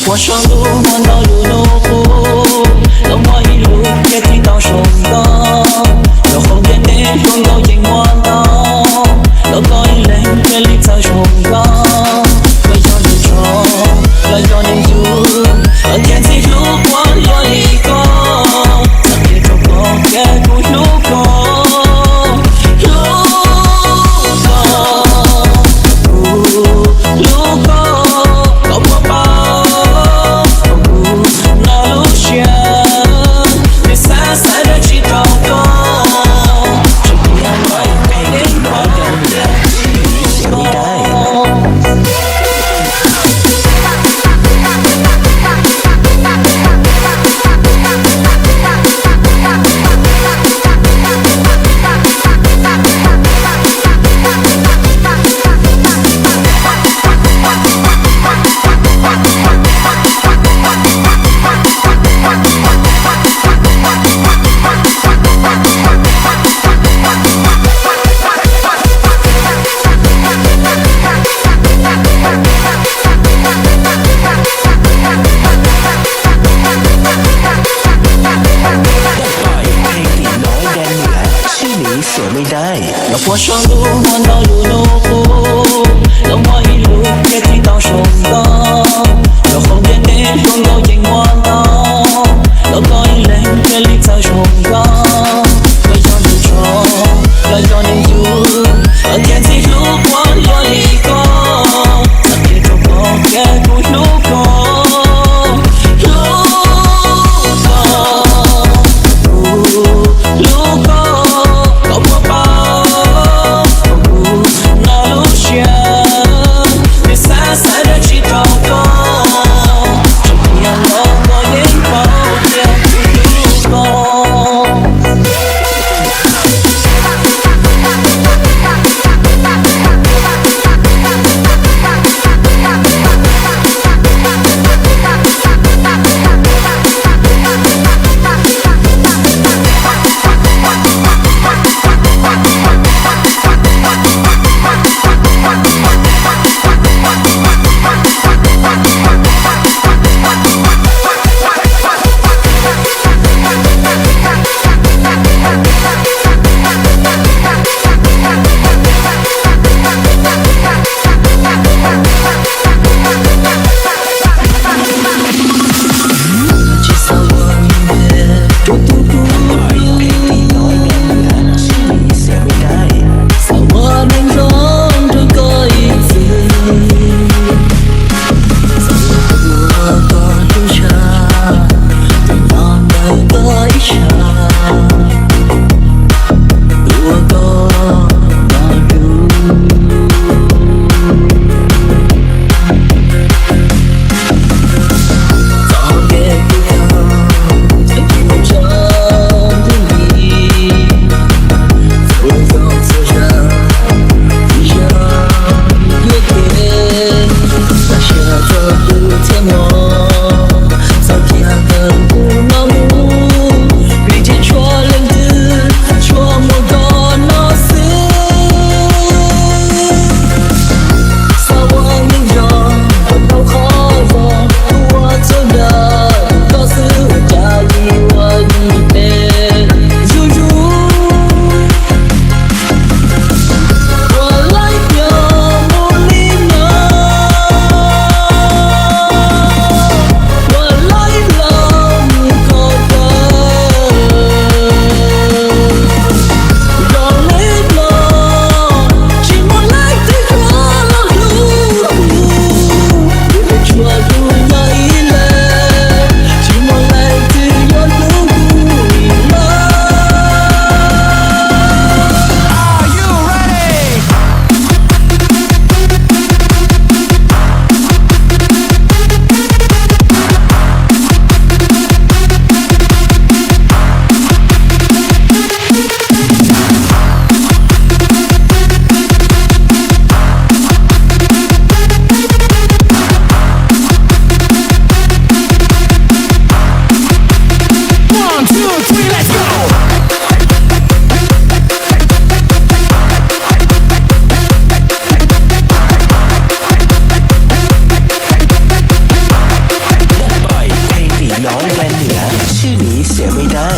Puas sau ntuj muaj ntau lub lub qub, los muaj ib lub thiaj tsis tau zoo nkauj. Los qhov ntiaj teb hluas nkauj yeej muaj ntau, los koj ib leeg thiaj li txawj zoo nkauj. Koj yog neeg tso, los yog neeg yug, los thiaj ntxim hlub puas yog li koj. Txawm tias rau koj thiab kuv hlub koj, hlub koj, kuv hlub koj, koj puas paub, kuv no lub siab, nws xav xav dag tsis tau koj. Tseem tias koj ib leeg thiaj li txawj li dai. Sib nws xyuas me dai. Los puas sau ntuj muaj ntau lub lub qub, los muaj ib lub thiaj tsis tau zoo nkauj. Los qhov ntiaj teb hluas nkauj yeej muaj ntau, los koj ib leeg thiaj li txawj zoo nkauj. Koj yog neeg tso, los yog neeg yug, los thiaj ntxim hlub puas yog li koj. Txawm tias rau koj thiab kuv hlub koj, hlub koj, kuv hlub koj, koj puas paub, แฟนเหนือชื่อนี้เสียไม่ได้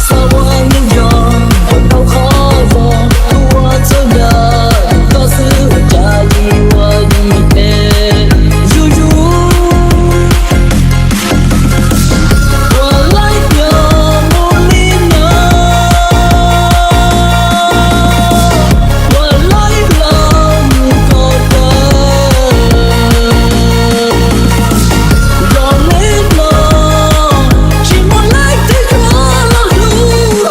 Xav ua neej yog thaum dhau qhov vog, ua txhua yam rau koj xwb, ua cas li ua yus phem yus yus. Ua laib los mus li no, ua laib los mus kom tag. Yog li no, tsis muaj leej twg yuav los hlub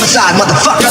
Side motherfucker.